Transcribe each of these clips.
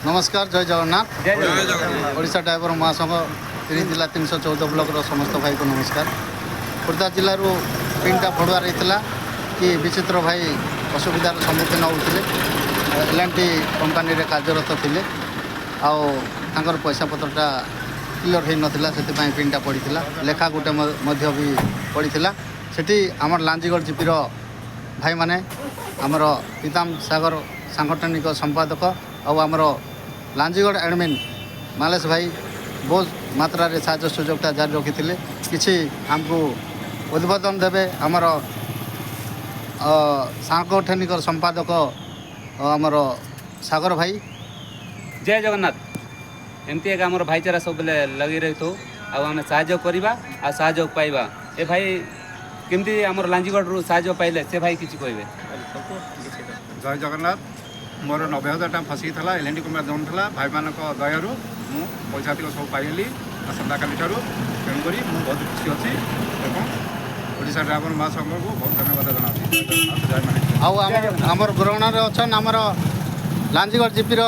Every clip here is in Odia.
ନମସ୍କାର, ଜୟ ଜଗନ୍ନାଥ। ଜୟ ଜଗନ୍ନାଥ। ଓଡ଼ିଶା ଡ୍ରାଇଭର ମହାସଂଘ 3 ଜିଲ୍ଲା 314 ବ୍ଲକର ସମସ୍ତ ଭାଇକୁ ନମସ୍କାର। ଖୋର୍ଦ୍ଧା ଜିଲ୍ଲାରୁ ପିନ୍ଟା ଫରୱାର୍ଡ଼ ହେଇଥିଲା କି ବିଚିତ୍ର ଭାଇ ଅସୁବିଧାର ସମ୍ମୁଖୀନ ହେଉଥିଲେ, ଏଲ୍&ଟି କମ୍ପାନୀରେ କାର୍ଯ୍ୟରତ ଥିଲେ ଆଉ ତାଙ୍କର ପଇସା ପତ୍ରଟା କ୍ଲିଅର୍ ହେଇନଥିଲା। ସେଥିପାଇଁ ପିନ୍ଟା ପଡ଼ିଥିଲା, ଲେଖା ଗୋଟେ ମଧ୍ୟ ବି ପଡ଼ିଥିଲା। ସେଠି ଆମର ଲାଞ୍ଜିଗଡ଼ ଜିପିର ଭାଇମାନେ, ଆମର ପିତାମ ସାଗର ସାଙ୍ଗଠନିକ ସମ୍ପାଦକ ଆଉ ଆମର ଲାଞ୍ଜିଗଡ଼ ଆଡ଼ମିନ୍ ମାଲେଶ ଭାଇ ବହୁତ ମାତ୍ରାରେ ସାହାଯ୍ୟ ସୁଯୋଗଟା ଜାରି ରଖିଥିଲେ। କିଛି ଆମକୁ ଉଦ୍ବୋଧନ ଦେବେ ଆମର ସାଙ୍ଗଠନିକ ସମ୍ପାଦକ ଆମର ସାଗର ଭାଇ। ଜୟ ଜଗନ୍ନାଥ। ଏମିତି ଏକା ଆମର ଭାଇଚାରା ସବୁବେଳେ ଲଗେଇ ରହିଥାଉ ଆଉ ଆମେ ସାହାଯ୍ୟ କରିବା ଆଉ ସାହାଯ୍ୟ ପାଇବା। ଏ ଭାଇ କେମିତି ଆମର ଲାଞ୍ଜିଗଡ଼ରୁ ସାହାଯ୍ୟ ପାଇଲେ, ସେ ଭାଇ କିଛି କହିବେ। ଜୟ ଜଗନ୍ନାଥ। ମୋର 90,000 ଟଙ୍କା ଫସିଥିଲା, ଏଲ୍&ଟି କମ୍ପାନୀ ଦେଉନଥିଲା। ଭାଇମାନଙ୍କ ଦୟାରୁ ମୁଁ ପଇସା ତିକ ସବୁ ପାଇଗଲି ଆସନ୍ତାକାଲି ଠାରୁ। ତେଣୁକରି ମୁଁ ବହୁତ ଖୁସି ଅଛି ଏବଂ ଓଡ଼ିଶା ଡ୍ରାଇଭର ମହାସଂଘକୁ ବହୁତ ଧନ୍ୟବାଦ ଜଣାଉଛି। ଜୟ ଜଗନ୍ନାଥ, ଜୟ ମାଣିକ। ଆଉ ଆମର ଗ୍ରହଣରେ ଅଛନ୍ ଆମର ଲାଞ୍ଜିଗଡ଼ ଜିପିର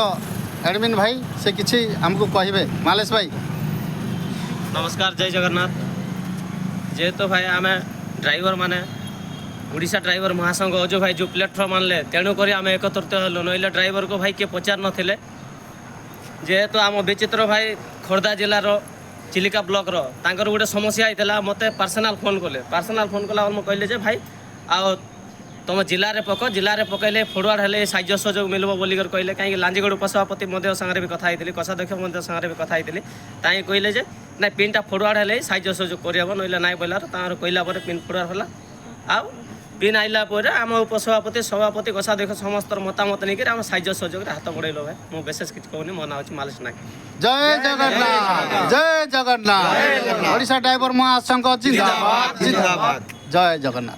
ଆଡ଼ମିନ୍ ଭାଇ, ସେ କିଛି ଆମକୁ କହିବେ। ମାଲେଶ ଭାଇ। ନମସ୍କାର, ଜୟ ଜଗନ୍ନାଥ। ଯେହେତୁ ଭାଇ ଆମେ ଡ୍ରାଇଭର ମାନେ ଓଡ଼ିଶା ଡ୍ରାଇଭର ମହାସଂଘ ଅଜୁ ଭାଇ ଯେଉଁ ପ୍ଲାଟଫର୍ମ ଆଣିଲେ, ତେଣୁକରି ଆମେ ଏକତ୍ରିତ ହେଲୁ। ନହେଲେ ଡ୍ରାଇଭରକୁ ଭାଇ କିଏ ପଚାରି ନଥିଲେ। ଯେହେତୁ ଆମ ବିଚିତ୍ର ଭାଇ ଖୋର୍ଦ୍ଧା ଜିଲ୍ଲାର ଚିଲିକା ବ୍ଲକର, ତାଙ୍କର ଗୋଟେ ସମସ୍ୟା ହେଇଥିଲା। ମୋତେ ପର୍ସନାଲ ଫୋନ୍ କଲେ। ପର୍ସନାଲ ଫୋନ୍ କଲା ମୁଁ କହିଲେ ଯେ ଭାଇ, ଆଉ ତୁମ ଜିଲ୍ଲାରେ ପକ, ଜିଲ୍ଲାରେ ପକାଇଲେ ଫରୱାର୍ଡ଼ ହେଲେ ସାହାଯ୍ୟ ସହଯୋଗ ମିଳିବ ବୋଲିକରି କହିଲେ। କାହିଁକି ଲାଞ୍ଜିଗଡ଼ ଉପସଭାପତି ମଧ୍ୟ ସାଙ୍ଗରେ ବି କଥା ହେଇଥିଲି, କୋଷାଧ୍ୟକ୍ଷ ମଧ୍ୟ ସାଙ୍ଗରେ ବି କଥା ହେଇଥିଲି। ତାହିଁ କହିଲେ ଯେ ନାଇଁ, ପିନ୍ଟା ଫରୱାର୍ଡ଼ ହେଲେ ସାହାଯ୍ୟ ସହଯୋଗ କରିହେବ, ନହେଲେ ନାଇଁ ବୋଇଲାର। ତାଙ୍କର କହିଲା ପରେ ପିନ୍ ଫରୱାର୍ଡ଼ ହେଲା। ଆଉ ପିନ୍ ଆଇଲା ପରେ ଆମ ଉପସଭାପତି, ସଭାପତି, କୋଷାଧ୍ୟକ୍ଷ ସମସ୍ତର ମତାମତ ନେଇକରି ଆମ ସାହାଯ୍ୟ ସହଯୋଗରେ ହାତ ବଢ଼େଇଲୁ। ଭାଇ, ମୁଁ ବିଶେଷ କିଛି କହୁନି। ମୋ ନାଁ ହେଉଛି ମାଲେଶ ନାୟକ। ଜୟ ଜଗନ୍ନାଥ, ଜୟ ଜଗନ୍ନାଥ। ଓଡ଼ିଶା ଡ୍ରାଇଭର ମହାସଂଘ ଜିନ୍ଦାବାଦ, ଜିନ୍ଦାବାଦ। ଜୟ ଜଗନ୍ନାଥ।